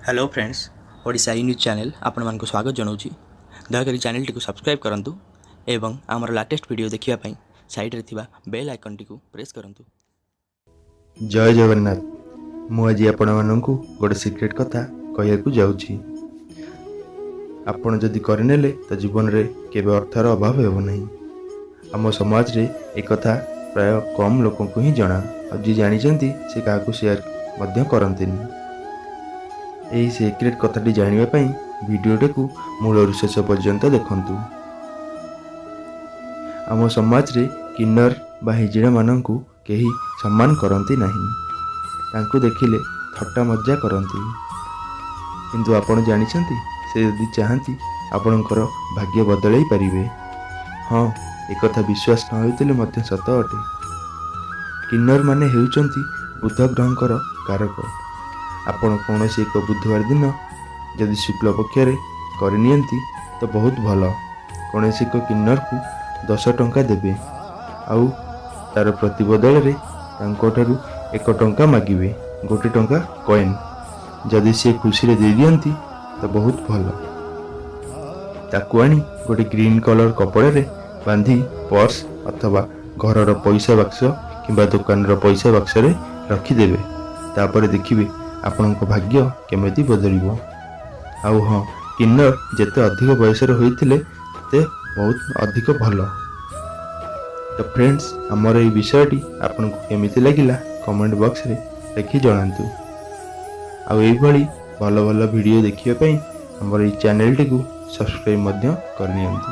Hello friends, Odisha ଇ news channel ଆପଣମାନଙ୍କୁ ସ୍ୱାଗତ ଜଣାଉଛି। ଦୟାକରି ଚ୍ୟାନେଲଟିକୁ ସବସ୍କ୍ରାଇବ୍ କରନ୍ତୁ ଏବଂ ଆମର ଲାଟେଷ୍ଟ ଭିଡ଼ିଓ ଦେଖିବା ପାଇଁ ସାଇଡ଼୍ରେ ଥିବା ବେଲ୍ ଆଇକନ୍ଟିକୁ ପ୍ରେସ୍ କରନ୍ତୁ। ଜୟ ଜଗନ୍ନାଥ। ମୁଁ ଆଜି ଆପଣମାନଙ୍କୁ ଗୋଟେ ସିକ୍ରେଟ୍ କଥା କହିବାକୁ ଯାଉଛି। ଆପଣ ଯଦି କରିନେଲେ ତ ଜୀବନରେ କେବେ ଅର୍ଥର ଅଭାବ ହେବ ନାହିଁ। ଆମ ସମାଜରେ ଏକଥା ପ୍ରାୟ କମ୍ ଲୋକଙ୍କୁ ହିଁ ଜଣା, ଆଉ ଯିଏ ଜାଣିଛନ୍ତି ସେ କାହାକୁ ସେୟାର ମଧ୍ୟ କରନ୍ତିନି। ଏହି ସିକ୍ରେଟ୍ କଥାଟି ଜାଣିବା ପାଇଁ ଭିଡ଼ିଓଟିକୁ ମୂଳରୁ ଶେଷ ପର୍ଯ୍ୟନ୍ତ ଦେଖନ୍ତୁ। ଆମ ସମାଜରେ କିନ୍ନର ବା ହିଜଡ଼ାମାନଙ୍କୁ କେହି ସମ୍ମାନ କରନ୍ତି ନାହିଁ। ତାଙ୍କୁ ଦେଖିଲେ ଥଟ୍ଟା ମଜା କରନ୍ତି। କିନ୍ତୁ ଆପଣ ଜାଣିଛନ୍ତି, ସେ ଯଦି ଚାହାନ୍ତି ଆପଣଙ୍କର ଭାଗ୍ୟ ବଦଳାଇ ପାରିବେ? ହଁ, ଏକଥା ବିଶ୍ୱାସ ନ ହେଉଥିଲେ ମଧ୍ୟ ସତ ଅଟେ। କିନ୍ନରମାନେ ହେଉଛନ୍ତି ବୁଧ ଗ୍ରହଙ୍କର କାରକ। ଆପଣ କୌଣସି ଏକ ବୁଧବାର ଦିନ ଯଦି ଶୁକ୍ଳ ପକ୍ଷରେ କରିନିଅନ୍ତି ତ ବହୁତ ଭଲ। କୌଣସି ଏକ କିନ୍ନରକୁ 10 ଟଙ୍କା ଦେବେ ଆଉ ତାର ପ୍ରତିବଦଳରେ ତାଙ୍କଠାରୁ 1 ଟଙ୍କା ମାଗିବେ, 1 ଟଙ୍କା କଏନ୍। ଯଦି ସିଏ ଖୁସିରେ ଦେଇଦିଅନ୍ତି ତ ବହୁତ ଭଲ। ତାକୁ ଆଣି ଗୋଟେ ଗ୍ରୀନ୍ କଲର୍ କପଡ଼ାରେ ବାନ୍ଧି ପର୍ସ ଅଥବା ଘରର ପଇସା ବାକ୍ସ କିମ୍ବା ଦୋକାନର ପଇସା ବାକ୍ସରେ ରଖିଦେବେ। ତାପରେ ଦେଖିବେ ଆପଣଙ୍କ ଭାଗ୍ୟ କେମିତି ବଦଳିବ। ଆଉ ହଁ, କିନ୍ନର ଯେତେ ଅଧିକ ବୟସର ହୋଇଥିଲେ ସେତେ ବହୁତ ଅଧିକ ଭଲ। ତ ଫ୍ରେଣ୍ଡସ୍, ଆମର ଏଇ ବିଷୟଟି ଆପଣଙ୍କୁ କେମିତି ଲାଗିଲା, କମେଣ୍ଟ ବକ୍ସରେ ଲେଖି ଜଣାନ୍ତୁ। ଆଉ ଏଇଭଳି ଭଲ ଭଲ ଭିଡ଼ିଓ ଦେଖିବା ପାଇଁ ଆମର ଏଇ ଚ୍ୟାନେଲଟିକୁ ସବସ୍କ୍ରାଇବ୍ ମଧ୍ୟ କରିନିଅନ୍ତୁ।